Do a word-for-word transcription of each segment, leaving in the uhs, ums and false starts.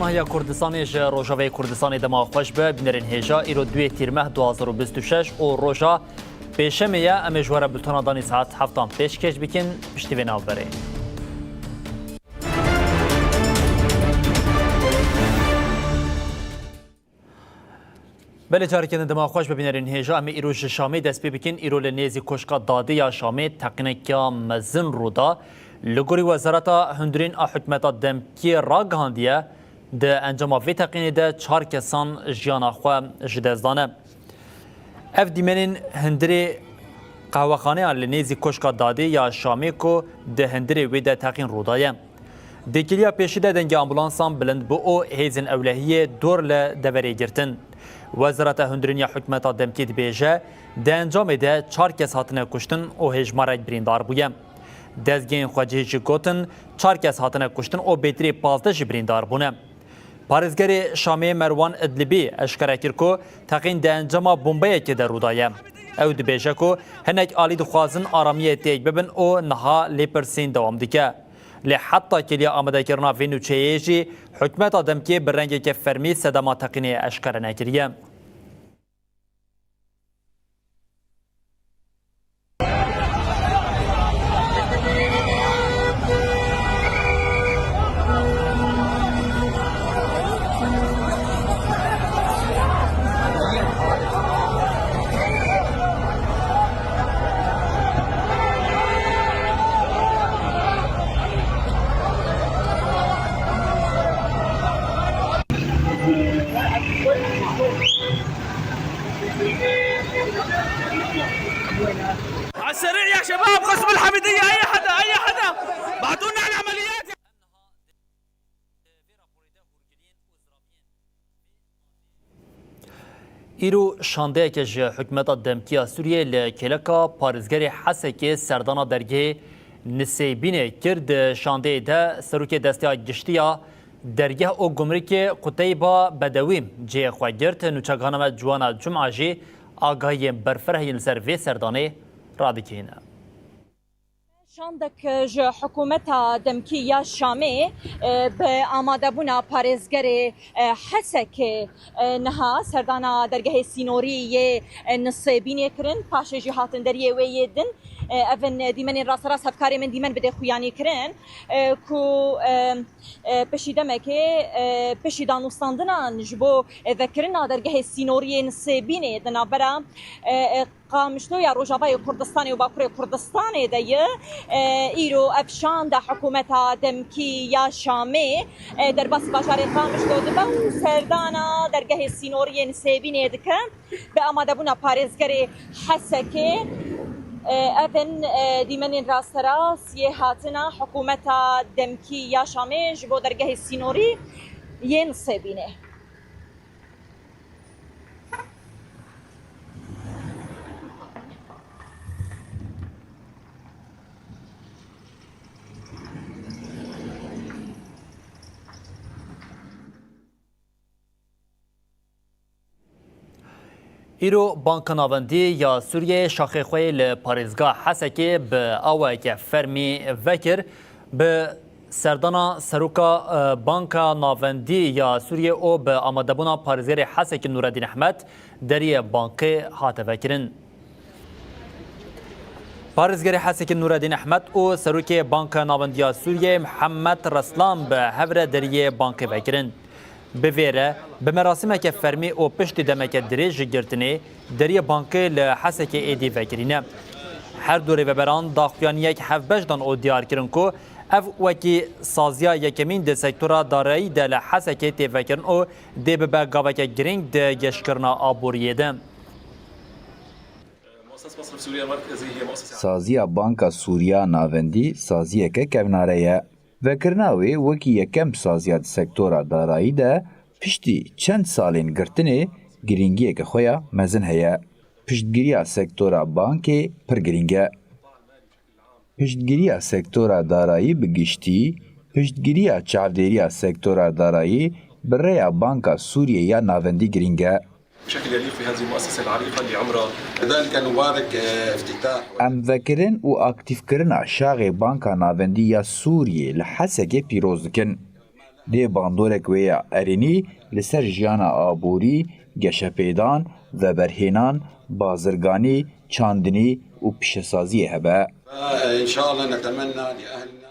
Haya Kurdistanê ji Rojavayê Kurdistanê dema xweş be, bînerên hêja, îro duyê Tîrmeh du hazar û bîst û şeş û roja Pêşemê ye, em ê ji we re bultena danî saet heftan pêşkêş bikin, piştî vê navberê. Belê, careke din dema xweş be, bînerên hêja, em ê îro ji Şamê dest pê bikin. Îro li nêzî Koşka Dadê ya Şamê teqînekeya mezin rû da. Li gorî Wezareta Hundirîn a hikûmeta demkî ragihandiye, di encama vê teqînê de çar kesan jiyana xwe ji dest dane. Ev dîmenên hundirê qehwexaneya li nêzî Koşka Dadê ya Şamê ku di hundirê wê de teqîn rû daye. Di kiliya pêşî de dengê ambulansan bilind bû û hêzên ewlehiyê dor li deverê girtin. Wezareta Hundirîn ya hikûmeta demkî dibêje, di encamê de çar kes hatine kuştin û hêjmarek birîndar bûye. Dezgehên xwecihî jî gotin, çar kes hatine kuştin û bêtirî pazdeh jî birîndar bûne. Parêzgerê Şamê Merwan Idlibî eşkere kir ku teqîn di encama bombeyekê de rû daye. Ew dibêje ku hinek alî dixwazin aramiyê têk bibin û niha lêpirsîn dewam dike. Lê heta kêliya amadekirina vê nûçeyê jî hikûmeta demkê bi rengeke fermî sedema teqînê eşkere nekiriye. على السريع يا شباب، قسم الحميدية، أي حدا، أي حدا، بعتوا لنا على العمليات. Îro şandeyeke ji hikûmeta demkî ya Sûriyê li kêleka parêzgerê Hesekê serdana dergehê Nisêbînê kir. Di şandeyê de serokê desteya giştî ya dergeh û gumrikê Quteyba Bedewî cihê xwe girt. Nûçegihana me Ciwana Cuma jî agahiyên berfireh yên li ser vê serdanê radikihîne. Şandek ji hikûmeta demkî ya Şamê, e, bi amadebûna parêzgerê, e, Hesekê, e, niha serdana dergehê sînorî yê, e, Nisêbînê kirin, paşê jî hatin deriyê wê yê din. E, ev in dîmenên rasterast hevkarê min dîmen bidê xuyanî kirin, e, ku, e, e, piştî demekê, e, piştî danûstandinan ji bo, e, vekirina dergehê sînorî yê Nisêbînê di navbera, e, e, Qamişlo ya Rojavayê Kurdistanê û Bakurê Kurdistanê de ye. E, îro ev şanda hikûmeta demkî ya Şamê, e, derbasî bajarê Qamişlo dibe û serdana dergehê sînorî yê Nisêbînê dike. Bi amadebûna parêzgerê Hesekê, e, ev in, e, dîmenên rasterast yê hatina hikûmeta demkî ya Şamê ji bo dergehê sînorî yê Nisêbînê. Îro Banka Navendî ya Sûriyeyê şaxê xwe yê li parêzgeha Hesekê bi awayeke fermî vekir. Bi serdana seroka, e, Banka Navendî ya Sûriyê û bi amadebûna parêzgerê Hesekê Nûreddîn Ehmed deriyê bankê hate vekirin. Parêzgerê Hesekê Nûreddîn Ehmed û serokê Banka Navendî ya Sûriyeyê Mihemed Reslan bi hev re deriyê bankê vekirin. Bi vê re, bi merasîmeke fermî û piştî demeke dirêj ji girtinê, deriyê bankê li Hesekê êdî vekirîne. Her du rêveberan daxuyaniyek hevbeş dan û diyar kirin ku ev wekî saziya yekemîn di sektora darayî de li Hesekê tê vekirin û dê bibe gaveke girîng di geşkirina aboriyê de. Saziya Banka Sûriya Navendî saziyeke kevnare ye. Vekirina wê wekî yekem saziya di sektora darayî de piştî çend salên girtinê girîngiyeke xwe ya mezin heye. Piştgiriya sektora bankê pir girîng e. Piştgiriya sektora darayî bi giştî, piştgiriya çavdêriya sektora darayî bi rêya Banka Sûriyê ya Navendî girîng e. بشكل يليق بهذه المؤسسة العريقة اللي عمرها كذلك نبارك، آه، افتتاح Em vekirin û aktîfkirina şaxê Banka Navendî ya Sûriyê li Hesekê pîroz dikin. Dê bandorek wê ya erênî li ser jiyana aborî, geşepêdan, veberhênan, bazirganî, çandinî û pîşesaziyê hebe. إن شاء الله نتمنى لأهلنا.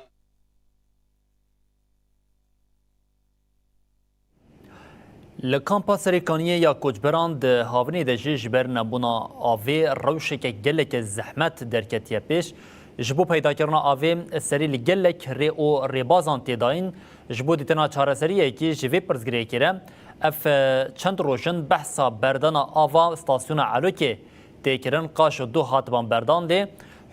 Li kampa Serêkaniyê ya koçberan di havînê de jî ji ber nebûna avê rewşeke geleke zehmet derketiye pêş. Ji bo peydakirina avê serî li gelek rê û rêbazan tê dayîn. Ji bo dîtina çareseriyekî ji vê pirsgirêkê re, ev, e, çend roj in behsa berdana ava stasyona Elokê tê kirin, qaşo du hatiban berdan, lê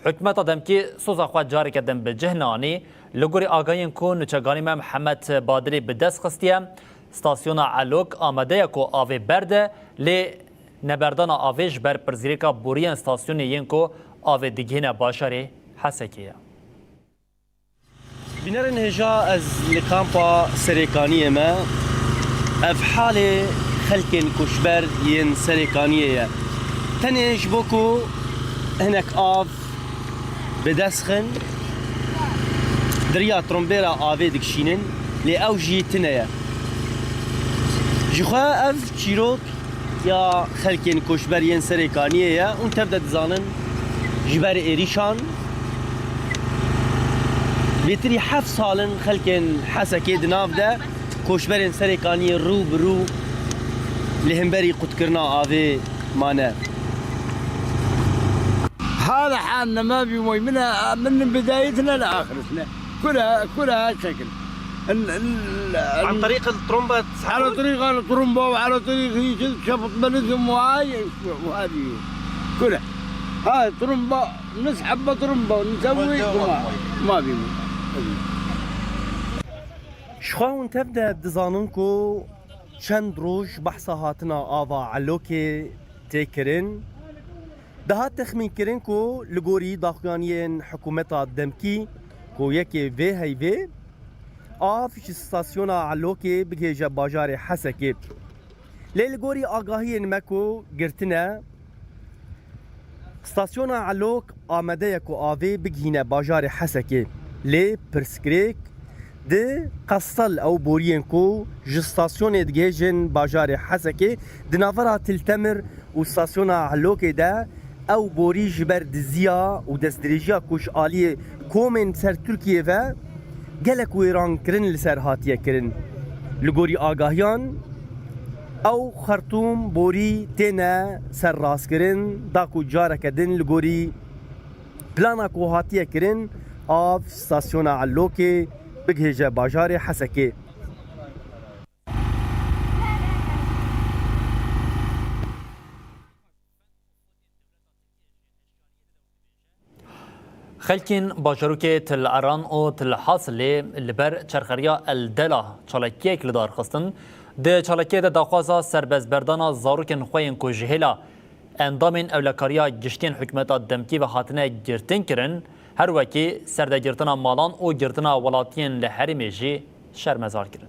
hikûmeta demkî soza xwe careke din bi cih neanî. Li gorî agahiyên ku nûçeganî me Mihemed Badirî bi dest xistiye, stasyona Elok amade ye ku avê berde, lê neberdana avê ji ber pirsgirêka boriyên stasyonê yên ku avê digihîne bajarê Hesekê ye. Bînerên hêja, ez li kampa Serêkaniyê me. Ev halê xelkên koçber yên Serêkaniyê ye. Tenê ji bo ku hinek av bi dest xin, di riya trombêra avê dikişînin, lê ew jî tune ye. Ji xwe ev çîrok ya xelkên koçber yên Serêkaniyê ye û tev de dizanin ji ber êrîşan bêtirî heft sal in xelkên Hesekê di nav de koçberên Serêkaniyê rû bi rû li hemberî qutkirina avê mane. Hala hal nema bî moy. Min, min bidayetine li axiretine. Kura, kura şekil. عن طريق الطرمبة. على طريق الطرمبة وعلى طريق شفط بلدهم وهاي وهذه. كلها. هاي طرمبة، نسحب بطرمبة ونسوي ما، ما في. Ji xwe hûn tev de dizanin ku çend roj behsa hatina ava Elokê tê kirin. Dihat texmînkirin ku li gorî daxuyaniyên hikûmeta demkî ku yekê vê heyvê av ji stasyona Elokê bigihêje bajarê Hesekê. Lê li gorî agahiyên me ku girtine, stasyona Elok amade ye ku avê bigihîne bajarê Hesekê. Lê pirsgirêk di qestel ew boriyên ku ji stasyonê digihêjin bajarê Hesekê di navbera Til Temir û stasyona Elokê de ew borî ji ber diziya û destdirêjiya ku ji aliyê komên ser Tirkiyê ve gelek wêrankirin li ser hatiye kirin. Li gorî agahiyan, ew xertûm borî têne serrastkirin, da ku careke din li gorî plana ku hatiye kirin, av stasyona Elokê bigihêje bajarê Hesekê. Xelkên bajarokê Til Eran û Til Hasilê li ber çerxeriya El Dela çalakiyek li dar xistin. Di çalakiyê de daxwaza serbestberdana zarokên xwe yên ku ji hêla endamên ewlekariya giştî yên hikûmeta demkî ve hatine girtin kirin, her wekî serdegirtina malan û girtina welatiyên li herêmê jî şermezar kirin.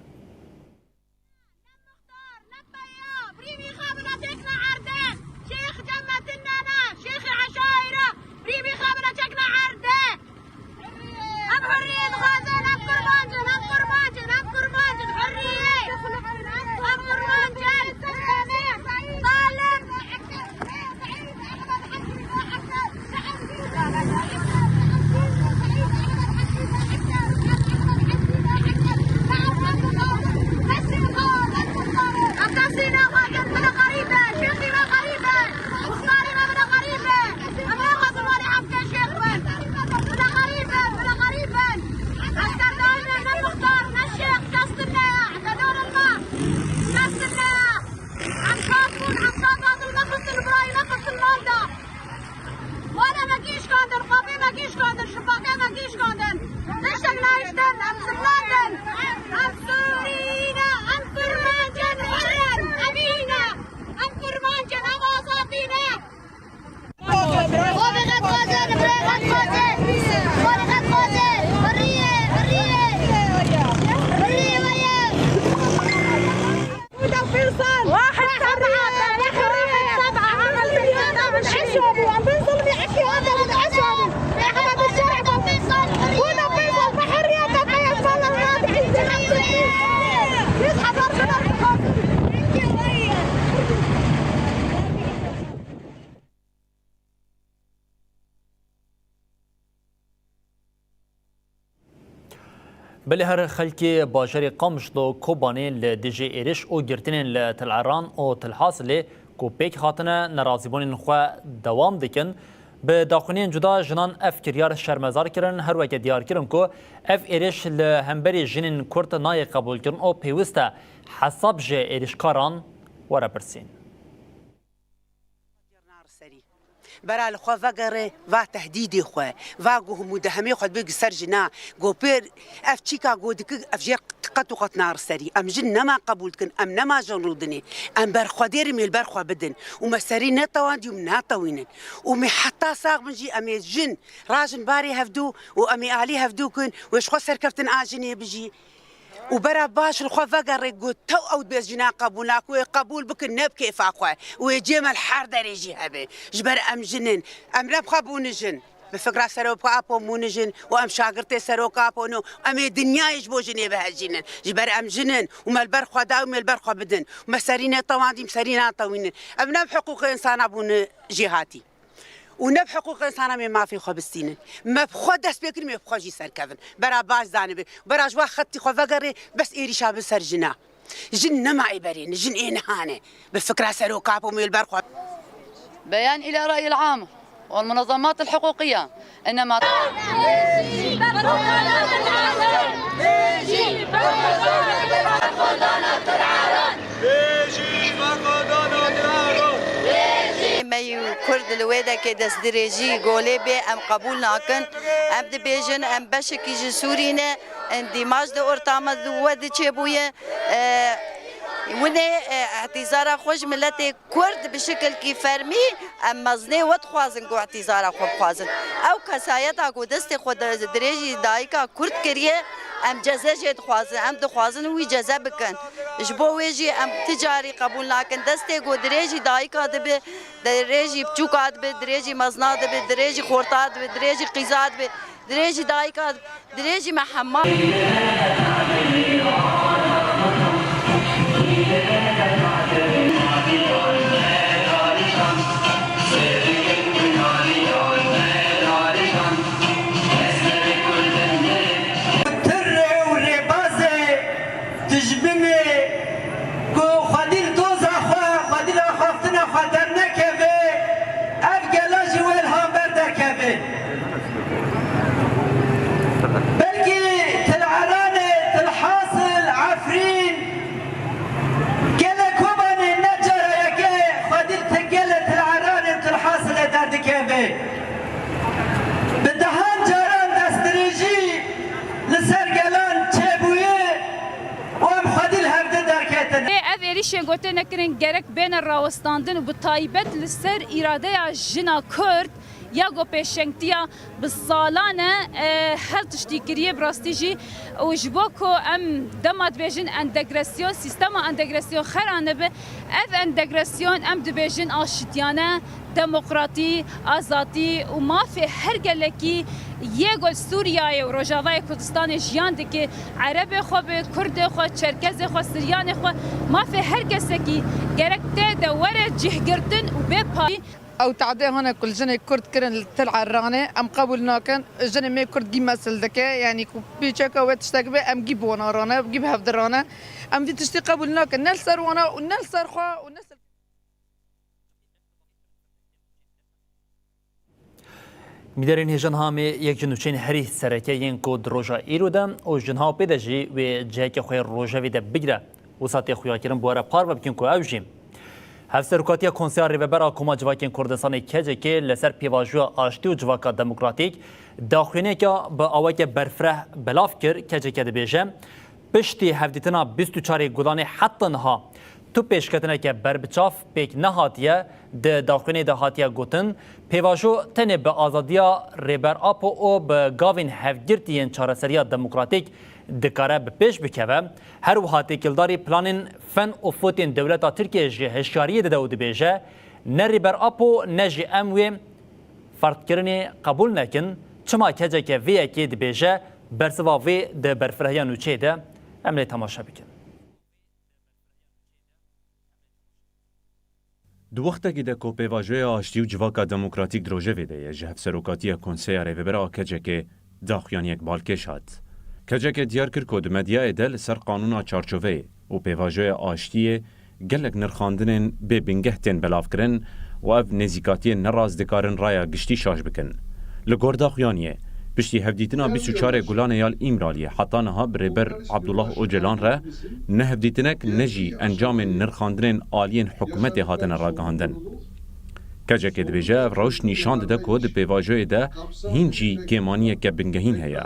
Belê her xelkê bajarê Qamişlo Kobanê li dijî êriş û girtinên li Til Eran û Til Hasilê ku pêk hatine nerazîbûnên xwe dewam dikin. Bi daxuyaniyên cuda jinan ev kiryar şermezar kirin, her weke diyar kirin ku ev êriş li hemberî jinên Kurd nayê qebûlkirin û pêwist e hesab ji êrişkaran were pirsîn. Bera li xwe vegere, va tehdîdê xwe, va ku himû dehemê xwe dibê ser jina, ku pêr ev çîka ku dikir, ev jê qet û qet nari serî. Em jin nema qebûl dikin, em nema jin rûdinê. Em ber xwe dêrin, em ê li ber xwe bidin. Û me serî netewandî û em natewînin. Û em ê heta sax bin jî em ê jin rajin barê hevdû û em ê alî hevdû kin û ê ji xwe serkeftin a jinê bijî. Û bera baş li xwe vegerê ku tew ew dibê jina qebûl nake, wê qebûl bikin ne bi kêfa xwe. Û wê cê me li her derê jî hebe. Ji ber em jin in. Em ne bi xwe bûne jin. Bi fikra Seroka Apo bûne jin û em şagirtê Seroka Apo ne. Em ê dinyayê ji bo jinê bihejînin. Ji ber em jin in û me li ber xwe da û em ê li ber xwe bidin. Û me serî netewandî, em serî natewînin. Em ne bi hiqûqê însana bûne jêhatî. Û ne bi hiqûqê însana em ê mafê xwe bistînin. Me bi xwe dest pê kir, em ê bi xwe jî serkevin. Bera baş zanibe. Bera ji wa xetî xwe vegerê, bes êrîşa bin ser jina. Jin nema ê berê ne, jin ê niha ne. Bi fikra Seroka Apo em ê li ber xwe. بيان إلى الرأي العام والمنظمات الحقوقية. إنما Me yû Kurd li wê dekê destdirêjî golê bê, em qebûl nakin. Em dibêjin, em beşekî ji Sûrî ne, endîmaj di orta me di we diçêbûye. E, winê, e, îhtîzara xwe ji miletê Kurd bi şikilkî fermî em mezinê we dixwazin ku îhtîzara xwe bixwazin. Ew kesayeta ku destê xwe di dirêjî dayika Kurd kiriye, em ceze jê dixwazin. Em dixwazin wî ceze bikin. Ji bo wê jî em ti carî qebûl nakin. Destê ku dirêjî dayika dibe, dirêjî biçûka dibe, dirêjî mezina dibe, dirêjî xorta dibe, dirêjî qîza dibe, dirêjî dayika dibe. Dirêjî me hema. Tirê û rêbazê dijminê ku xwedî li doza xwe, xwedî li axaftina xwe dernekeve, ev gela jî wê li hember derkeve. Belkî Til Eranê, Til Hasil, Efrîn, gelê Kobanê ne cara yekê xwedî li gelê Til Eranê û Til Hasilê derdikeve. Bi dehan caran destdirêjî li ser gelan çêbûye û em xwedî li hevdî derketin. Lê ev êrîşên ku têne kirin gerek bêne rawestandin û bi taybet li ser îradeya jina Kurd ya ku pêşengtiya bi salan e, e, her tiştî kiriye bi rastî jî û ji bo ku em dema dibêjin entegresyon, sîstema entegresyon xera nebe, ev entegresyon em dibêjin aşitiyane, demokratî, azadî û mafê her gelekî yê ku li Sûriyeyê û Rojavayê Kurdistanê jiyan dike, Erebê xwe be, Kurdê xwe, Çerkezê xwe, Siryanê xwe, mafê her kesekî gerek tê de were cihgirtin û bê payî. Ew tadê hane ku li jinê Kurd kirin li Til Eranê, em qebûl nakin. Jinê me Kurd gî mesil dike, yanî ku pîçeke wê tiştek be, em gî bi wana rane, gî bi hevdi rane. Em vî tiştî qebûl nakin, ne li ser wana û ne li ser xwe û ne ser. Mîderên hêja niha em ê yek ji nûçeyên herî sereke yên ku di roja îro de û ji niha pê de jî wê ciheke xwe yê rojevê de bigire, wisa tê xuyakirin bi we re parve bikin ku ew jî Hevserokatiya Konseya Rêveber a Koma Civakên Kurdistanê, K C K, li ser pêvajoya aştî û civaka demokratîk daxuyaniyeke bi aweke berfireh belav kir. K C K dibêje, piştî hevdîtina bîst û çarê Gulanê heta niha tu pêşketineke berbiçav pêk nehatiye. Di daxuyaniyê de hatiye gotin, pêvajo tenê bi azadiya Rêber Apo û bi gavên hevgirtî yên çareseriya demokratîk dikare bi pêş bikeve. Her wiha têkildarî planên fen û fotên dewleta Tirkiyeyê jî hişyariyê dide û dibêje, ne Rêber Apo ne jî em wê ferdkirinê qebûl nekin. Çima K C K vê yekê dibêje, bersiva vê di berfirehiya nûçeyê de em lê temaşe bikin. Di wextekî de ku pêvajoya aştî û civaka demokratîk di rojevê de ye, ji Hevserokatiya Konseya Rêvebir a K C K daxuyaniyek balkêş hat. K C K diyar kir ku di medyayê de li ser qanûna çarçoveyê û pêvajoya aştiyê gelek nirxandinên bê bingeh tên belavkirin û ev nêzîkatiyên nerast dikarin raya giştî şaş bikin. Li gor daxuyaniyê, piştî hevdîtina bîst û çarê Gulanê ya li Îmraliyê heta niha bi Rêber Abdullah Ocalan re ne hevdîtinek ne jî encamên nirxandinên aliyên hikûmetê hatine ragihandin. K C K dibêje, ev rewş nîşan dide ku di pêvajoyê de hîn jî kêmaniyeke bingehîn heye.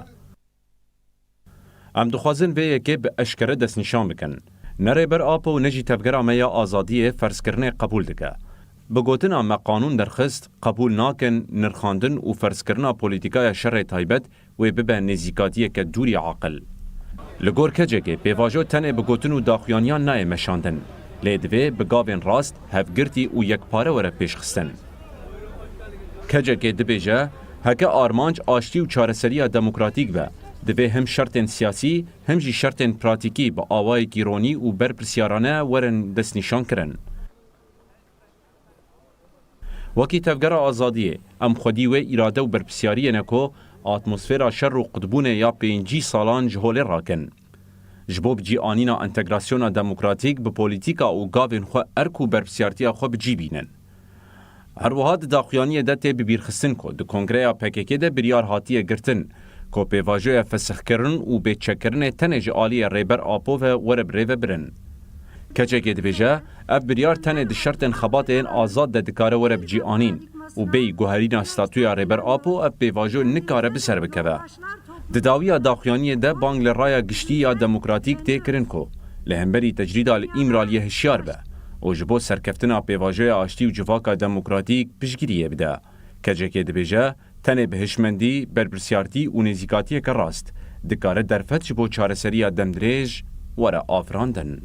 Em dixwazin vê yekê bi eşkere destnîşan bikin. Ne Rêber Apo û ne jî Tevgera me ya Azadiyê ferzkirinê qebûl dike. Bi gotina me qanûn derxist, qebûl nakin nirxandin û ferzkirina polîtîkaya şerê taybet wê bibe nêzîkatiyeke dûrî aqil. Li gor K C K, pêvajo tenê bi gotin û daxuyaniyan nayê meşandin, lê divê bi gavên rast, hevgirtî û yekpare were pêşxistin. K C K dibêje, heke armanc aştî û çareseriya demokratîk be, divê him şertên siyasî, him jî şertên pratîkî bi awayekî ronî û berpirsyarane werin destnîşankirin. Wekî Tevgera Azadiyê, em xwedî wê îrade û berpirsyariyê ne ku atmosfera şer û qutbûnê ya pêncî salan ji holê rakin. Ji bo bicîanîna entegrasyona demokratîk bi polîtîka û gavên xwe erk û berpirsyartiya xwe bi cî bînin. Her wiha di daxuyaniyê de tê bibîrxistin ku di kongreya P K K de biryar hatiye girtin ku pêvajoya fesixkirin û bêçekkirinê tenê ji aliyê Rêber Apo ve were birêvebirin. K C K dibêje, ev biryar tenê di şertên xebatê yên azad de dikare were bicîanîn û bêyî guherîna statûya Rêber Apo ev pêvajo nikare bi ser bikeve. Di dawiya daxuyaniyê de bang li raya giştî ya demokratîk tê kirin ku li hemberî tecrîda li Îmraliyê hişyar be û ji bo serkeftina pêvajoya aştî û civaka demokratîk piştgiriyê bide. K C K dibêje, tenê bi hişmendî, berpirsyartî û nêzîkatiyeke rast dikare derfet ji bo çareseriya demdirêj were afirandin.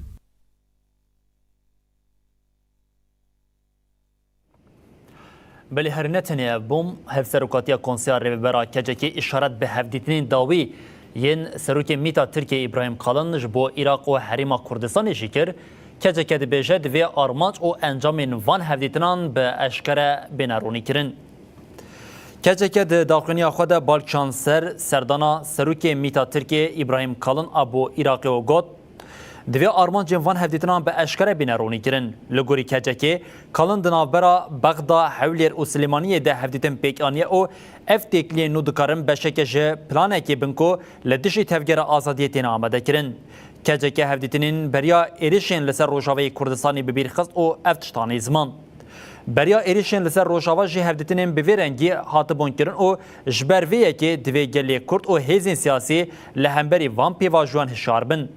Belê her ne tenê ev bûm, Hevserokatiya Konseya Rêvebera K C K îşaret bi hevdîtinên dawî yên Serokê Mîta Tirkiyê Îbrahîm Kalin ji bo Iraq û Herêma Kurdistanê jî kir. K C K dibêje, divê armanc û encamên van hevdîtinan bi eşkere bêne ronîkirin. K C K di daxuyaniya xwe de bal kişand ser serdana Serokê Mîta Tirkiyê Îbrahîm Kalin a bo Iraqê û got, divê armancên van hevdîtinan bi eşkere bîne ronîkirin. Li gorî K C K, Kalin di navbera Bexda, Hewlêr û Silêmaniyê de hevdîtin pêk aniye û ev têkiliyên nû dikarin beşeke ji planekê bin ku li dijî Tevgera Azadiyê têne amadekirin. K C K hevdîtinên beriya êrişên li ser Rojavayê Kurdistanê bi bîr xist û ev tişt anî ziman. Beriya êrişên li ser Rojava jî hevdîtinên bi vê rengî hatibûn kirin û ji ber vê yekê divê gelê Kurd û hêzên siyasî li hemberî van pêvajoyan hişyar bin.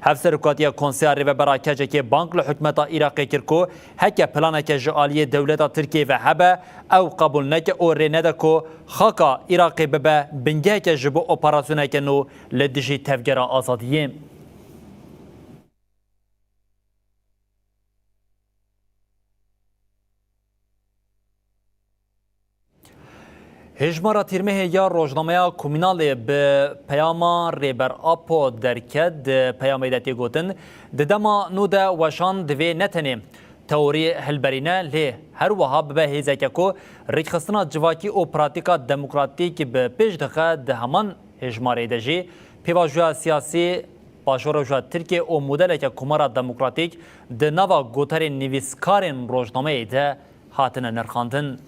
Hevserokatiya Konseya Rêvebera K C K bang li hikûmeta Iraqê kir ku heke planeke ji aliyê dewleta Tirkiyê ve hebe, ew qebûl neke û rê nede ku xaka Iraqê bibe bingeheke ji bo operasyoneke nû li dijî Tevgera Azadiyê. Hêjmara tîrmehê ya rojnameya Komînalê bi peyama Rêber Apo derket. Di peyamê de tê gotin, di dema nû de weşan divê ne tenê teorî hilberîne, lê her wiha bibe hêzeke ku rêkxistina civakî û pratîka demokratîk bi pêş dixe. Di heman hêjmarê de jî pêvajoya siyasî, paşeroja Tirkiyê û modeleke Komara Demokratîk di nava gotarên nivîskarên rojnameyê de hatine nirxandin.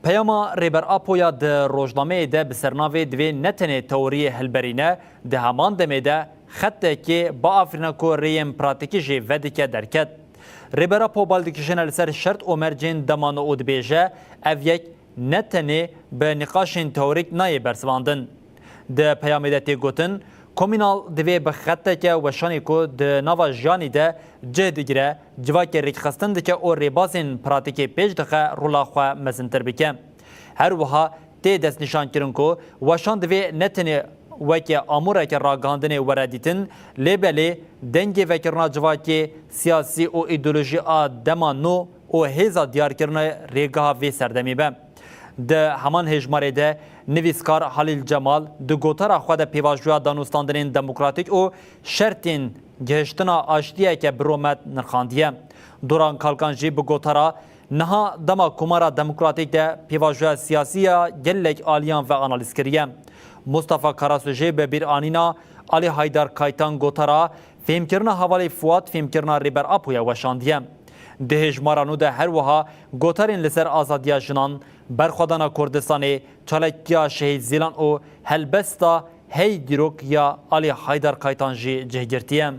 Peyama Rêber Apo ya di rojnameyê de bi sernavê divê ne tenê teoriyê hilberîne, di heman demê de xetekê biafirîne ku rêyên pratîkî jî vedike derket. Rêber Apo bal dikişîne li ser şert û mercên dema nû û dibêje, ev yek ne tenê bi nîqaşên teorîk nayê bersivandin. Di peyamê de tê gotin, Komînal divê bi xeteke weşanê ku di nava jiyanî de cih digire, civakê rêkxistin dike û rêbazên pratîkê pêş dixe, rola xwe mezintir bike. Her wiha tê destnîşankirin ku weşan divê ne tenê weke amûreke ragihandinê were dîtin, lê belê dengê vekirina civakê, siyasî û îdeolojî a dema nû û hêza diyarkirina rêgeha vê serdemê be. Di heman hêjmarê de nivîskar Halîl Cemal di gotara xwe de pêvajoya danûstandinên demokratîk û şertên gihiştina aştiyeke bi rûmet nirxandiye. Doran Kalkan jî bi gotara niha dema Komara Demokratîk de pêvajoya siyasî ya gelek aliyan ve analîz kiriye. Mustafa Karasû jî bi bîranîna Alî Haydar Kaytan gotara fêmkirina hevalê Fuat fêmkirina Rêber Apo ye weşandiye. Di hêjmara nû de her wiha gotarên li ser azadiya jinan, berxwedana Kurdistanê, çalakiya Şehîd Zîlan û helbesta Hey dîrok ya Alî Haydar Kaytan jî cih girtiye.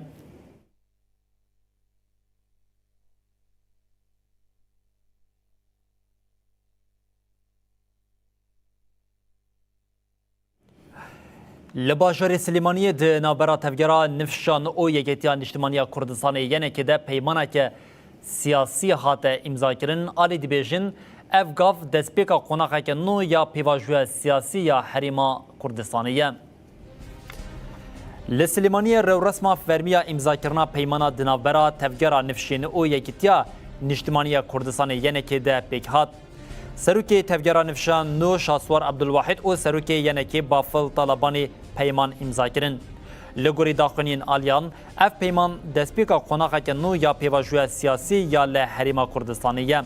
Li bajarê Silêmaniyê di navbera Tevgera Nifşan û Yekîtiya Niştimaniya Kurdistanê Y N K de peymaneke siyasî hate îmzakirin. Alî dibêjin, ev gav destpêka qonaxeke nû ya pêvajoya siyasî ya Herêma Kurdistanê ye. Li Silêmaniyê rewresma fermî ya îmzakirina peymana di navbera Tevgera Nifşên û Yekîtiya Niştimaniya Kurdistanê Y N K de pêk hat. Serokê Tevgera Nifşan nû Şahswar Abdulwahid û Serokê Y N K Bafil Talabanî peyman îmza kirin. Li gorî daxuyaniyên aliyan, ev peyman destpêka qonaxeke nû ya pêvajoya siyasî ya li Herêma Kurdistanê ye.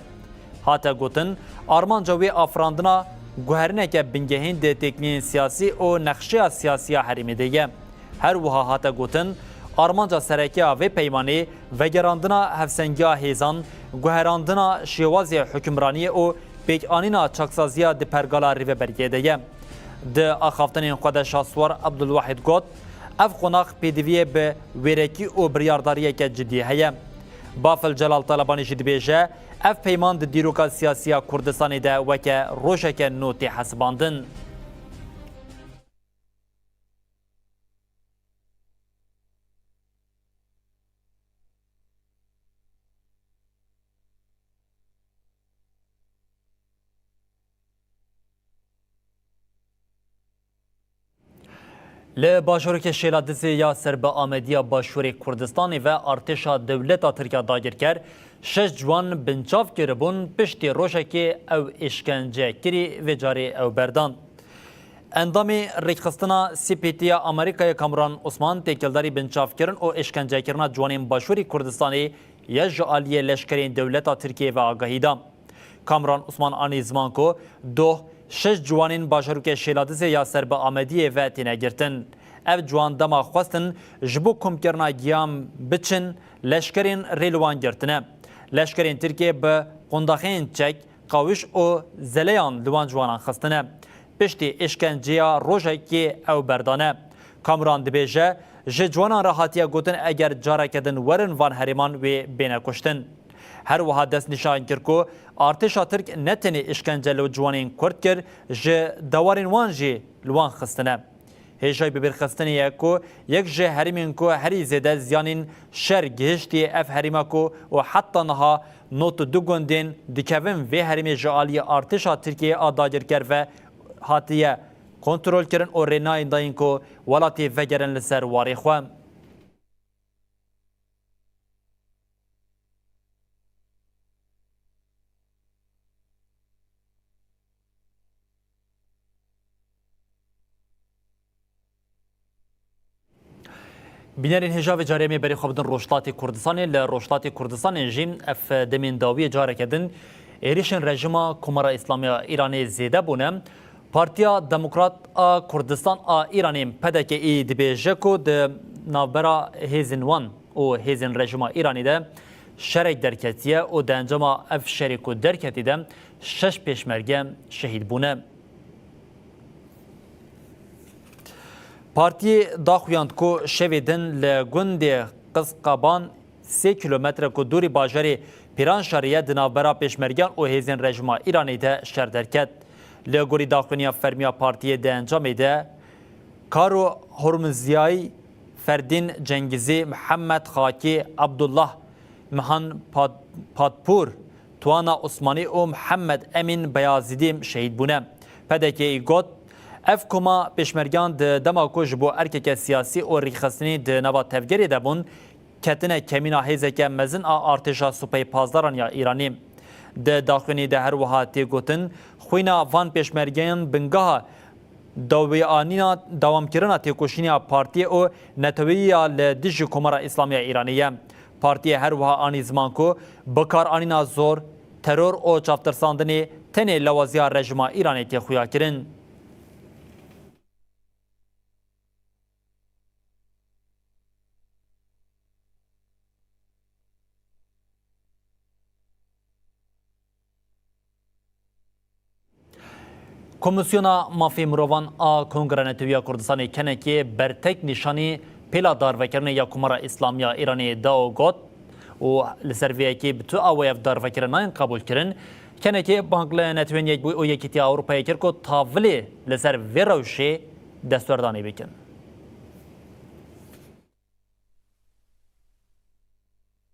Hate gotin, armanca wê afirandina guherîneke bingehîn di têkiliyên siyasî û nexşeya siyasî ya herêmê de ye. Her wiha hate gotin, armanca sereke ya vê peymanê vegerandina hevsengiya hêzan, guherandina şêwazê hukimraniyê û pêkanîna çaksaziya di pergala rêveberiyê de ye. Di axaftinên xwe de Şahswar Abdulwahid got, ev qonax pêdiviyê bi wêrekî û biryardariyeke cidî heye. Bafil Celal Talabanî jî dibêje, ev peyman di dîroka siyasî ya Kurdistanê de weke rojeke nû tê hesibandin. Li bajarokê Şêladizê ya ser bi Amediya Başûrê Kurdistanê ve artêşa dewleta Tirk ya dagirker şeş ciwan binçav kiribûn piştî rojekê ew êşkence kirî, vê carê ew berdan. Endamê Rêkxistina C P T ya Amerîkayê Kamran Osman têkildarî binçavkirin û êşkencekirina ciwanên Başûrê Kurdistanê ya ji aliyê leşkerên dewleta Tirkiyê ve agahî da. Kamran Osman anî ziman ku doh şeş ciwanên bajarokê Şêladizê ya ser bi Amediyê ve têne girtin. Ev ciwan dema xwestin ji bo komkirina giyan biçin, leşkerên rê li wan girtine. Leşkerên Tirkiyê bi qundaxeyên çek, qawîş û zeleyan li wan ciwanan xistine. Piştî êşkenceya rojekê ew berdane. Kamran dibêje, ji ciwanan re hatiye gotin, eger careke din werin van herêman wê bêne kuştin. Her wiha destnîşan kir ku artêşa Tirk ne tenê êşkence li ciwanên Kurd kir, ji dewarên wan jî li wan xistine. Hêjayî bibîrxistinê ye ku yek ji herêmên ku herî zêde ziyanên şer gihiştiye ev herêma ku û heta niha nod û du gundên dikevin vê herêmê ji aliyê artêşa Tirkiyeyê a dagirker ve hatiye kontrolkirin û rê nayên dayîn ku welatê vegerin li ser warê xwe. Bînerên hêja, vê carê em ê berê xwe bidin Rojhilatê Kurdistanê. Li Rojhilatê Kurdistanê jî ev demên dawiyê careke din êrişên rejîma Komara Îslamiya Îranê zêde bûne. Partiya Demokrat a Kurdistan a Îranê, P D K Î, dibêje ku di navbera hêzên wan û hêzên rejîma Îranê de şerek derketiye û di encama ev şerê ku derketî de şeş pêşmerge şehîd bûne. Partiyê daxuyand ku şevê din li gundê Qizqaban, sê kîlometre ku dûrî bajarê Pîranşarê ye, di navbera pêşmergeyan û hêzên rejîma Îranê de şer derket. Li gorî daxuyaniya fermî ya partiyê di encamê de Karo Hormiziyayî, Ferdîn Cengizî, Mihemed Xakî, Abdullah Mihan Pad-, Padpûr, Tuana Osmanî û Mihemed Emîn Beyazîdî şehîd bûne. P D K'yî got, ev koma pêşmergeyan di dema ku ji bo erkeke siyasî û rêkxistinî di nava tevgerê de bûn, ketine kemîna hêzeke mezin a artêşa Supeyê Pazdaran ya Îranî. Di daxuyanî de her wiha tê gotin, xwîna van pêşmergeyan bingeha dawiyanîna dawamkirina têkoşîna partiyê û neteweyî ya li dijî Komara Îslamî ya Îranê ye. Partiyê her wiha anî ziman ku bikaranîna zor, teror û çavtirsandinê tenê lawaziya rejîma Îranê tê xuyakirin. Komîsyona Mafê Mirovan a Kongreya Netewî ya Kurdistanê kenekê bertek nîşanî pêla darvekirinê ya Komara Îslamî ya Îranê da û got, û li ser vê yekê bi tu awayê ev darvekirin nayên qebûlkirin. Kenekê bang li Netewên Yekbûyî û Yekîtiya Ewropayê kir ku tavilê li ser vê rewşê destwerdanê bikin.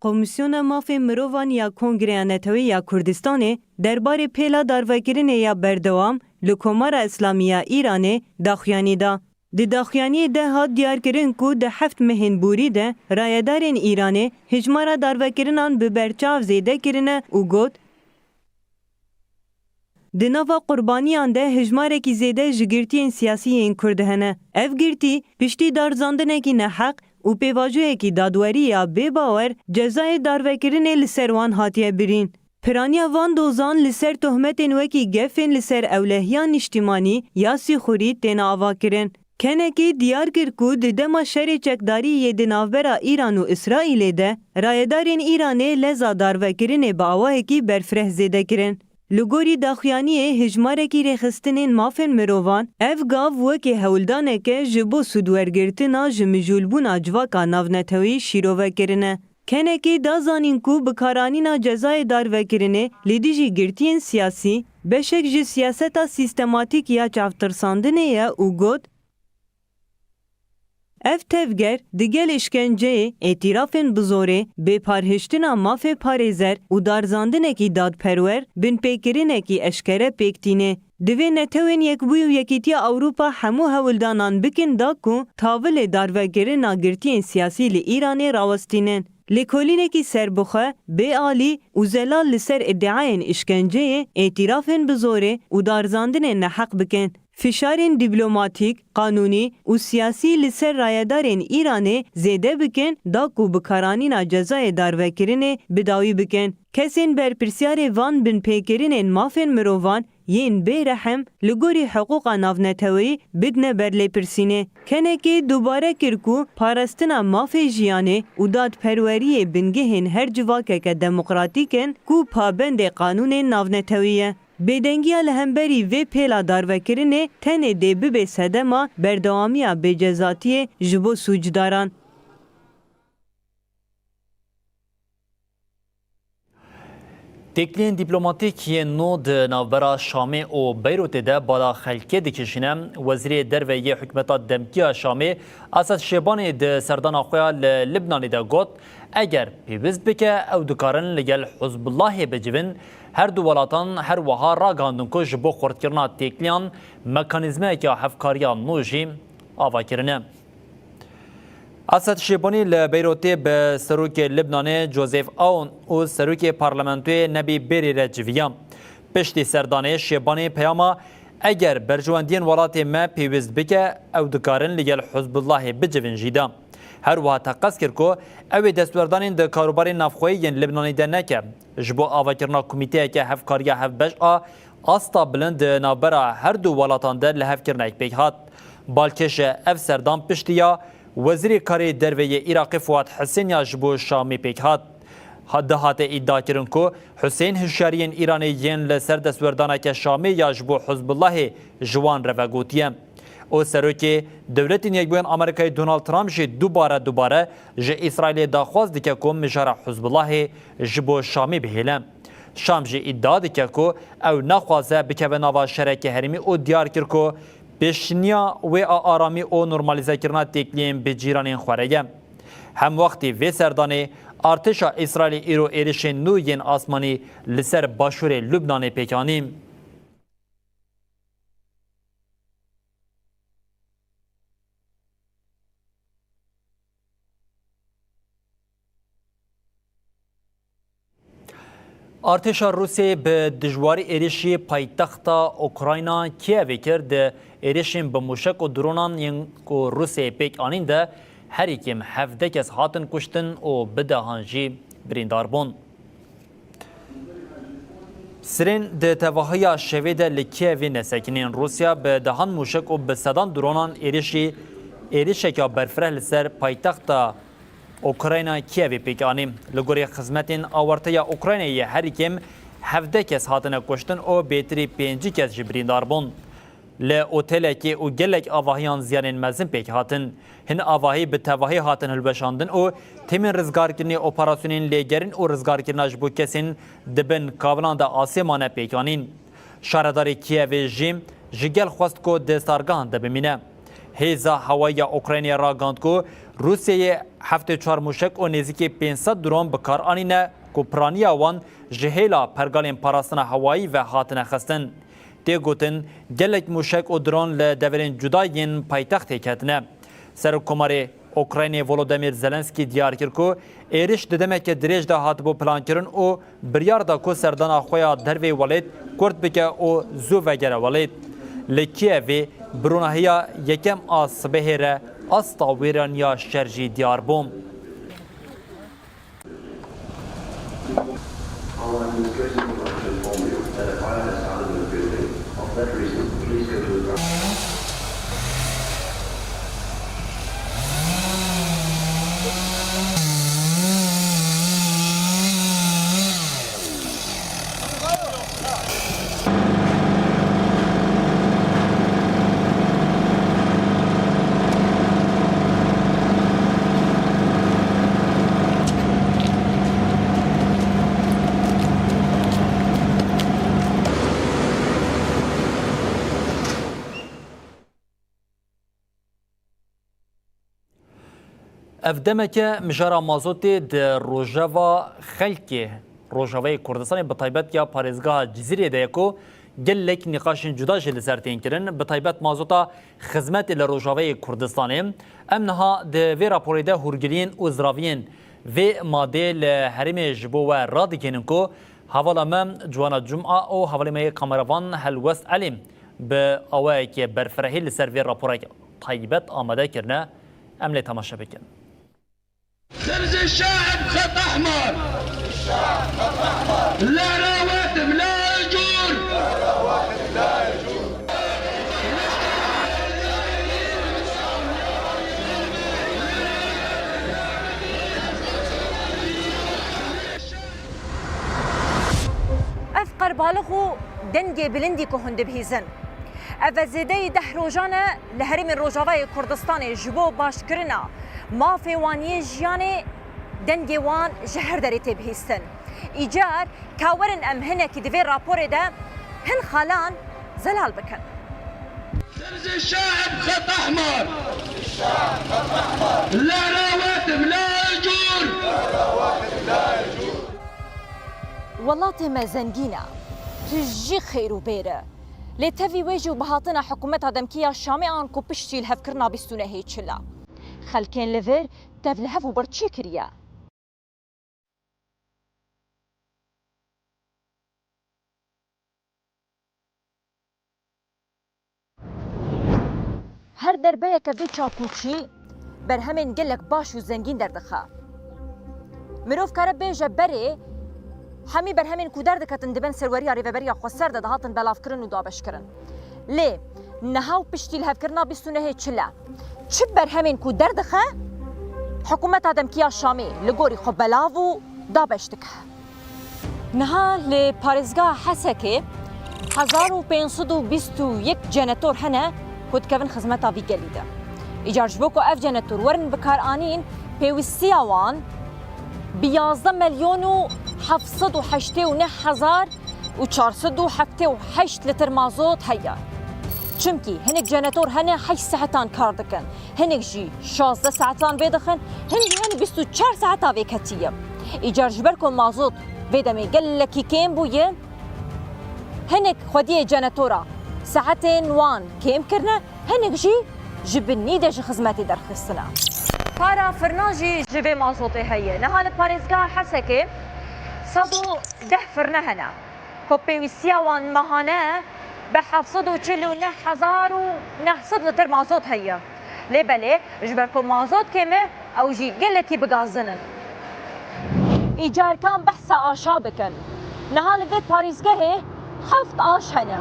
Komîsyona Mafê Mirovan ya Kongreya Netewî ya Kurdistanê derbarê pêla darvekirinê ya berdewam li Komara Îslamî ya Îranê daxuyanî da. Di daxuyaniyê de hat diyarkirin ku di heft mehên borî de rayedarên Îranê hijmara darvekirinan bi berçav zêde kirine û got, Di nava qurbaniyan de hijmarekî zêde ji girtiyên siyasî yên Kurd hene. Ev girtî piştî darzandinekî neheq û pêvajoyekî dadwerî ya bêbawer cezayê darvekirinê li ser wan hatiye birîn. Piraniya van dozan li ser tohmetên wekî gefên li ser ewlehiya niştimanî ya sîxurî têne avakirin. Kenekê diyar kir ku di dema şerê çekdarî yê di navbera Îran û Îsraîlê de, rayedarên Îranê leza darvekirinê bi awayekî berfireh zêde kirin. Li gorî daxuyaniyê hijmarekî rêxistinên mafên mirovan, ev gav wekî hewldaneke ji bo sûdwergirtina ji mijûlbûna civaka navnetewî şîrove kirine. Kenekê da zanîn ku bikaranîna cezayê darvekirinê li dijî girtiyên siyasî beşek ji siyaseta sîstematîk ya çavtirsandinê ye û got, Ev tevger digel îşkenceyê, îtirafên bi zorê, bêparhiştina mafê parêzer û darzandinekî dadperwer binpêkirinekî eşkere pêk tîne. Divê Netewên Yekbûyî û Yekîtiya Ewropa hemû hewldanan bikin da ku tavilê darvekirina girtiyên siyasî li Îranê rawestînin. Lêkolînekî serbixwe, bêalî û zelal li ser îdiayên îşkenceyê, îtirafên bi zorê û darzandinên neheq bikin. Fişarên dîplomatîk, qanûnî û siyasî li ser rayedarên Îranê zêde bikin da ku bikaranîna cezayê darvekirinê bi dawî bikin. Kesên berpirsiyarê van binpêkirinên mafên mirovan yên bêrehem li gorî hiqûqa navneteweyî bidine ber lêpirsînê. Kenekê dubare kir ku parastina mafê jiyanê û dadperweriyê bingehên her civakeke demokratîk in ku pabendê qanûnên navnetewî ye. Bêdengiya li hemberî vê pêla darvekirinê tenê dê bibe sedema berdewamiya bêcezatiyê ji bo sûcdaran. Têkiliyên dîplomatîk yên nû di navbera Şamê û Beyrûtê de bala xelkê dikişîne. Wezîrê Derve yê hikûmeta demkî ya Şamê, Esed Şêbanî, di serdana xwe ya li Libnanê de got, eger pêwist bike, ew dikarin li gel Hizbullahê bicivin. Her du welatan her wiha ragihandin ku ji bo xurtkirina têkiliyan mekanîzmayeke hevkariya nû jî ava kirine. Esed Şêbanî li Beyrûtê bi serokê Libnanê Joseph Aoun û serokê parlamentoyê Nebî Berî re civiya. Piştî serdanê Şêbanî peyama, eger berjewendiyên welatê me pêwist bike, ew dikarin li gel Hizbullahê bicivin jî da. Her wiha teqez kir ku ew ê destwerdanên di karûbarên navxweyî yên Libnanê de neke. Ji bo avakirina komîteyeke hevkariya hevbeş a asta bilind di navbera her du welatan de lihevkirinek pêk hat. Balkêş e, ev serdan piştî ya Wezîrê Karê Derve yê Iraqê Fuat Hisên ya ji bo Şamê pêk hat. Ha, dihate îdiakirin ku Husên hişyariyên Îranê yên li ser destwerdaneke Şamê ya ji bo Hizbullahê ji wan re vegotiye. Û serokê Dewletên Yekbûyên Amerîkayê Donald Trump jî dubare dubare ji Îsraîlê daxwaz dike ku mijara Hizbullahê ji bo Şamê bihêle. Şam jî îdia dike ku ew naxwaze bikeve nava şereke herêmî û diyar kir ku pêşniya wê a aramî û normalîzekirina têkiliyên bi cîranên xwe re ye. Hemwextî vê serdanê artêşa Îsraîlê îro êrişên nû yên asmanî li ser başûrê Lubnanê pêk anî. Artêşa Rûsê bi dijwarî êrişî paytexta Ukrayna Kiyevê kir. Di êrişên bi mûşek û dronan yên ku Rûsê pêk anîn de herî kêm hevdeh kes hatin kuştin û bi dehan jî birîndar bûn. Sirên di tevahiya şevê de li Kiyevê nesekinîn. Rûsya bi dehan mûşek û bi sedan dronan êrişî, êrişeka berfireh li ser paytexta Ukrayna Kiyevê pêk anî. Li gorî xizmetên awarte ya Ukraynayê herî kêm hevdeh kes hatine kuştin û bêtirî pêncî kes jî birîndar bûn. Li otelekê û gelek avahiyan ziyanên mezin pêk hatin. Hin avahî bi tevahî hatin hilweşandin û tîmên rizgarkirinê operasyonên lêgerîn û rizgarkirina ji bo kesên di bin kavilan de asê mane pêk anîn. Şaredarê Kîevê jî ji gel xwest ku di stargehan de bimîne. Hêza hewayî ya Ukraynayê ragihand ku Rûsyayê heftê çar mûşek û nêzîkî pênc sed dron bi kar anîne ku piraniya wan ji hêla pergalên parastina hewayî ve hatine xistin. Tê gotin, gelek mûşek û dron li deverên cuda yên paytextê ketine. Serokkomarê Ukraynê Volodymyr Zelenskî diyar kir ku êriş di demeke dirêj de hatibû plankirin û biryar da ku serdana xwe ya dervê welêt kurt bike û zû vegere welêt. Li Kîevê bi ronahiya yekem a sibehê re asta wêraniya şer jî diyar bû. Our administration would like to inform you that a fire has started in the building. Of that reason, please go to the ground. Ev demeke mijara mazotê di rojeva xelkê Rojavayê Kurdistanê, bi taybet ya parêzgeha Cizîrê de ye ku gelek nîqaşên cuda jî li ser tên kirin, bi taybet mazota xizmetê li Rojavayê Kurdistanê. Em niha di vê raporê de hûrgiliyên û ziraviyên vê madeyê li herêmê ji bo we radigihînin ku hevala me Ciwana Cuma û hevalê me yê kameravan Helwest Elî bi awayekê berfirehî li ser vê raporek taybet amade kirine. Em lê temaşe bikin. سبز الشاعب خط أحمر. لا رواتب لا أجور. Ev qerbalix û dengê bilindî ku hûn dibihîzin. Ev e zêdeyî deh rojan e li herêmên Rojavayê Kurdistanê ji bo başkirina mafê wan yê jiyanê dengê wan ji her derê tê bihîstin. Îcar ka werin em hinekî di vê raporê de hin xalan zelal bikin. سبز الشاعب خط أحمر. لا رواتب لا أجور. Welatê me zengîn e, tu jî xêr û bêr e. Lê tevî wê jî û bihatina hikûmeta demkî ya Şamê an ku piştî lihevkirina bîst û nehê çil e. Xelkên li vir tev li hev û birçî kiriye. Her derbeyeke vê çakûçî berhemên gelek baş û zengîn derdixe. Mirov kare bêje berê, hemî berhemên ku derdiketin di bin serweriya Rêveberiya Xweser de dihatin belavkirin û dabeşkirin. Lê niha û piştî lihevkirina bîst û nehê çil e, çi berhemên ku derdixe, hikûmeta demkî ya Şamê li gorî xwe belav û dabeş dike. Niha li parêzgeha Hesekê hezar û pênc sed û bîst û yek jenetor hene ku dikevin xizmeta vî gelî de. Îcar ji bo ku ev jenetor werin bikaranîn, pêwîstiya wan bi yazdeh milyon û heft sed û heştê û neh hezar û çar sed û heftê û heşt lîtir mazot heye. Çimkî hinek jenetor hene heşt saetan kar dikin, hinek jî şazdeh saetan vê dixin, hin jî hin bîst û çar saeta vê ketî ye. Îcar ji ber ku mazot vê demê gelekî kêm bûye, hinek xwediyê jenetora saetên wan kêm kirine, hinek jî ji binî de ji xizmetê derxistine. Para firnan jî ji vê mazotê heye. Niha li parêzgeha Hesekê sed û deh firne hene ku pêwîstiya wan mehane bi heft sed û çil û neh hezar û neh sed lîtir mazot heye. Lê belê, ji ber ku mazot kêm e, ew jî gelekî bi gazin in. Îcar ka em behsa aşa bikin. Niha li vê parêzgehê heft aş hene.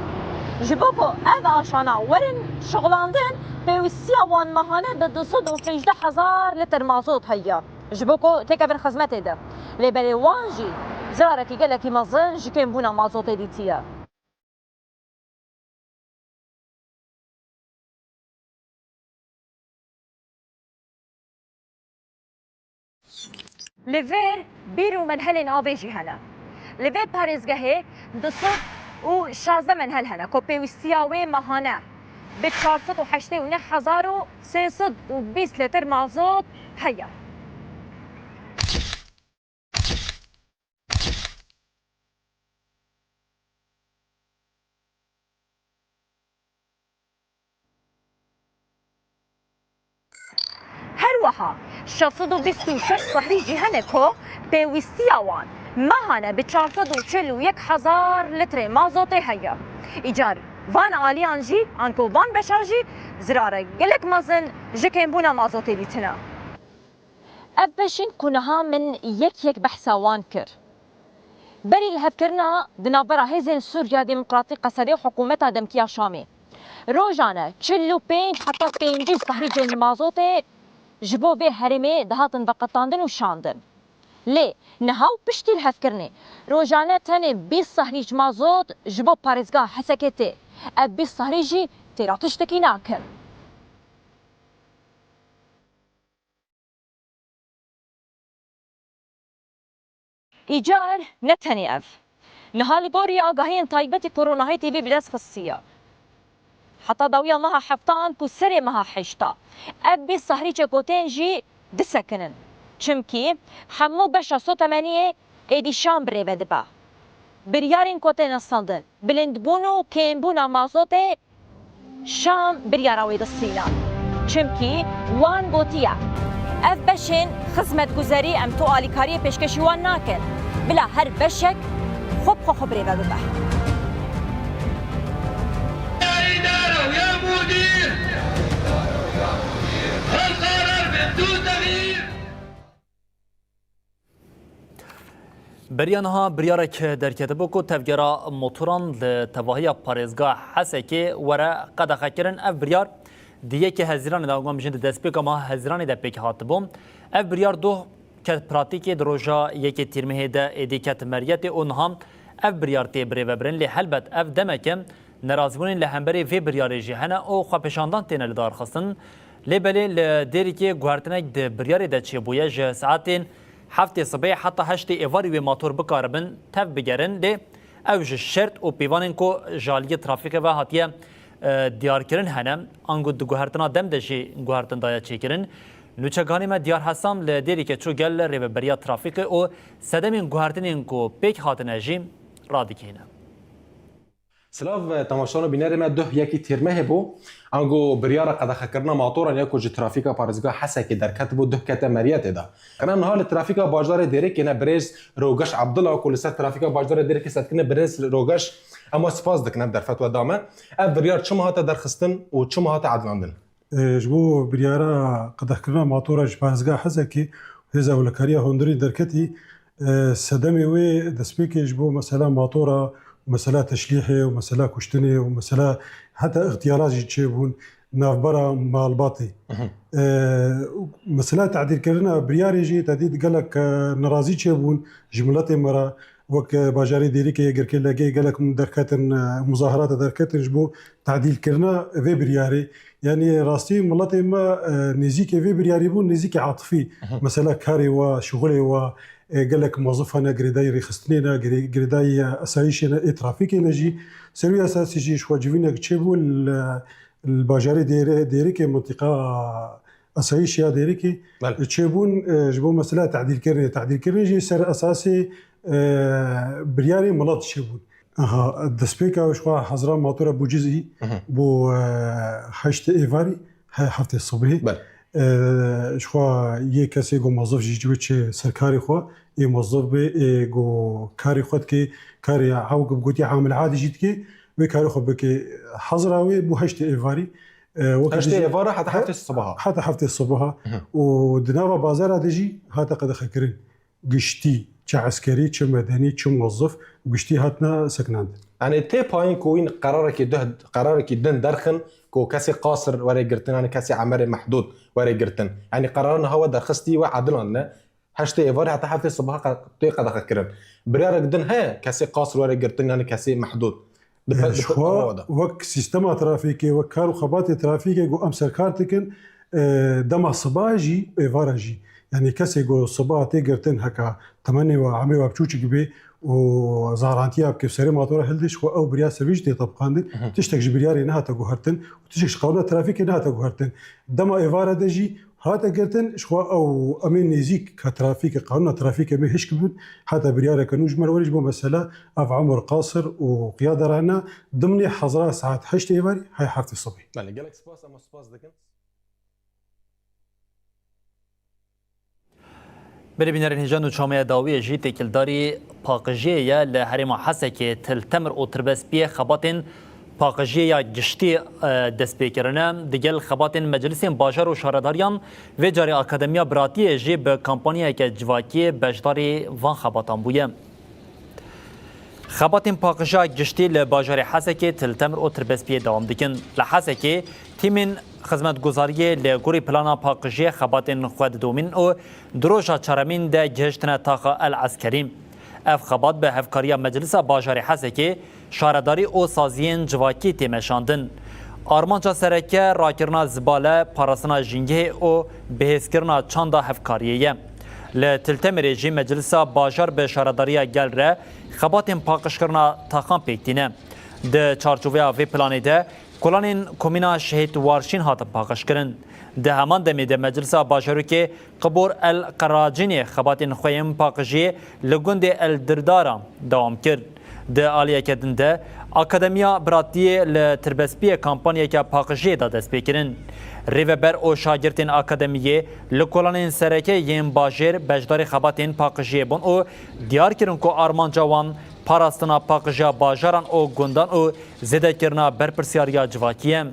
Ji bo ku ev aşana werin şixulandin, pêwîstiya wan mehane bi du sed û hejdeh hezar lîtir mazot heye. Ji bo ku têkevin xizmetê de. Lê belê wan jî zirarekî gelekî mezin ji kêmbûna mazotê dîtiye. Li vir bîr û menhelên avê jî hene. Li vê parêzgehê du sed û şazdeh menhel hene ku pêwîstiya wê mehane bi çar sed û heştê û neh hezar û sê sed û bîst lîtir mazot heye. Her wiha şeş sed û bîst û şeş sehrî jî hene ku pêwîstiya wan mehane bi çar sed û çil û yek hezar litrê mazotê heye. Îcar van aliyan jî, anku van beşan jî zirare gelek mezin ji kêmbûna mazotê dîtine. Ev beşên ku niha min yek yek behsa wan kir. Berî lihevkirina di navbera Hêzên Sûriya Demokratîk Qesedê û Hikûmeta Demkî ya Şamê, rojane çil û pênc heta pêncî sehrîcên mazotê ji bo vê herêmê dihatin veqetandin û şandin. Lê niha û piştî lihevkirinê, rojane tenê bîst sehrîc mazot ji bo parêzgeha Hesekê tê. Ev bîst sehrîc jî têra tiştekî nakin. Îcar ne tenê ev. Niha li gorî agahiyên taybetî Koronahê T V bi dest xistiye. Heta dawiya meha heftan ku serê meha heşta ev bîst sehrîcê ku tên jî disekinin. Çimkî hemû beşa sotemeniyê êdî Şam bi rê ve dibe. Biryarên ku têne stendin, bilindbûn û kêmbûna mazotê Şam biryara wê distîne. Çimkî wan gotiye, ev beşên xizmetguzerî em tu alîkariyê pêşkêşî wan nakin. Bila her beşek xwe bi xwe xwe birêve bibe. Beriya niha biryarek derketibû ku tevgera motoran li tevahiya parêzgeha Hesekê were qedexekirin. Ev biryar di yekê Hezîranê de, ango em bijin di destpêka meha Hezîranê de pêk hatibû. Ev biryar doh ket pratîkê di roja yekê Tîrmehê de êdî ket meriyetê û niha ev biryar tê birêvebirin. Lê helbet ev demeke nerazîbûnên li hemberî vê biryarê jî hene û xwepêşandan têne lidarxistin. Lê belê li Dêrikê guhertinek di biryarê de çêbûye, ji saetên heftê sibê heta heştê êvarî wê mator bikaribin tev bigerin, lê ew ji şert û pîvanên ku ji aliyê trafîkê ve hatiye, e, diyarkirin hene. Ango di guhertina dem de jî guhertin daye çêkirin. Nûçeganê me Diyar Hesam li Dêrikê çû gel rêveberiya trafîkê û sedemên guhertinên ku pêk hatine jî radikîne. Silav, e, temaşevan û bînerê me, duh yekî Tîrmehê bû. Ango biryara qedexekirina matoran ya ku ji trafîka parêzgeha Hesekê derketibû, duh kete meriyetê de. Qina niha li trafîka bajarê Dêrikê ne birêz Rogeş Abdullah ku li ser trafîka bajarê Dêrikê setkirine. Birêz Rogeş, ema spas dikin ev derfet we da me. Ev biryar çima hate derxistin û çima hate edilandin? E, ji bo biryara qedexkirina matora ji parêzgeha Hesekê, Hêza Ewlekariya Hundirî derketî, e, sedemê wê destpêkê ji bo mesela matora, mesela teşlîhê û mesela kuştinê û mesela heta îxtiyala jî çêbûn navbera malbatê. Mhm. E, mesela tedîlkirina biryarê jî tedîl gelek, e, nerazî çêbûn ji miletê me re. Wek, e, bajarê Dêrikê, Girkê Legê gelek derketin, e, muzaherata derketin ji bo tedîlkirina vê biryarê. Yanî rastî miletê me, e, nêzîkê vê biryarî bûn, nêzîkê atifî. Mhm. Mesela karê wa, şixulê wa, e, gelek mozif hene, girêdayî rêxistinê ne, girê-, girêdayî, e, esayîşê ne, ê trafîkê ne jî. Ser wî esasî jî ji xwe civînek çêbû li, li bajarê Dêre-, Dêrikê, mintîqa esayîşê ya Dêrikê, Belê. çêbûn, e, ji bo mesela tedîlkirinê. Tedîlkirinê jî ser esasê, e, biryarê milet çêbûn. Aha, destpêka ji xwe hezra matora bûcizî Mhm. bo, e, heştê êvarî, he-, heftê sibhê. Belê. E, ji xwe yê kesê ku mozif jî ji wê çi ser karê xwe, ê mozif bê, ê ku karê xwe dike, karê ew ku gotiye amil adî jî dike, wê karê xwe bike. Hezra wê bû heştê êvarî. E, weke Heştê dî jî êvara heta he-, heftê sibaha. heta heftê sibaha. Mhm. Û di nava bazara de jî hate qedexekirin. Giştî, çi eskerî, çi medenî, çi mozif, giştî hatine sekinandin. Yanî tê payîn ku wîn qerarekî duh-, qerarekî din derxin ku kesê qasir were girtin, yanî kesê emerê mehdûd were girtin. Yanî qerara niha we derxistî we edilandine. Heştê êvarê heta heftê sibaha qe-, tê qedexekirin. Biryarek din heye kesê qasir were girtin, yanî kesê mehdûd. Di pe-, E, di ji pe-, xwe awa de. wek sîstema trafîkê, wek kar û xebatê trafîkê ku em serkar dikin, e, dema siba jî, êvara jî. Yanî kesê ku siba tê girtin heke temenê we, emrê we biçûçik bê û zarantiya bike serê matora hildê, ji xwe ew biryar ser wî jî tê tebiqandin. Tiştek ji biryarê nehate guhertin û tiştek ji qanûna trafîkê nehate guhertin. Dema êvara de jî hate girtin, ji xwe ew em ê nêzîk ka trafîkê, qanûna trafîkê em ê hişk bibin, heta biryareke nû ji me re were ji bo mesela ev Umur Qasir û Qiyada Rana dimnê hezra saet heştê êvarî hay heftê sibê. Belê, gelek spas, em spas dikin. Belê bînerên hêja, nûçameya dawiyê jî têkildarî paqijiyê ye. Li herêma Hesekê Til Temir û Tirbespiyê xebatên paqijiyê ya giştî, e, dest pê kirine. Digel xebatên meclisên bajar û şaredariyan, vê carê Akademiya Biratiyê jî bi kampanyayeke civakiyê beşdarî van xebatan bûye. Xebatên paqijiya giştî li bajarê Hesekê, Til Temir û Tirbespiyê dewam dikin. Li Hesekê tîmên xizmetguzariyê li gorî plana paqijiyê xebatên xwe didomînin û di roja çaremîn de gihiştine taxa El Eskerî. Ev xebat bi hevkariya Meclisa Bajarê Hesekê, şaredarî û saziyên civakî tê meşandin. Armanca sereke rakirina zibale, parastina jîngehê û bihêzkirina çanda hevkariyê ye. Li Til Temirê jî Meclisa Bajar bi şaredariya gel re xebatên paqijkirina taxan pêk tîne. Di çarçoveya vê planê de kolanên Komîna Şehîd Warşîn hatin paqijkirin. Di heman demê de Meclisa Bajarokê Qibor El Qeracînê xebatên xwe yên paqijiyê li gundê El Dirdara dewam kir. Di aliyeke din de, Akademiya Biratiyê li Tirbespiyê kampanyeke paqijiyê da destpêkirin. Rêveber û şagirtên akademiyê li kolanên sereke yên bajêr beşdarî xebatên paqijiyê bûn û diyar kirin ku armanca wan parastina paqijiya bajaran û gundan û zêdekirina berpirsiyariya civakî ye.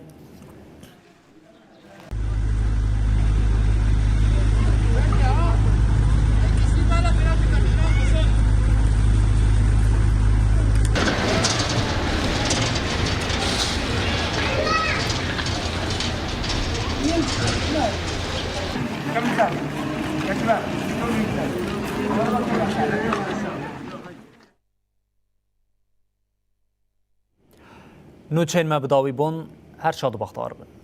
Nûçeyên me bi dawî bûn, her şad û bextewar bin.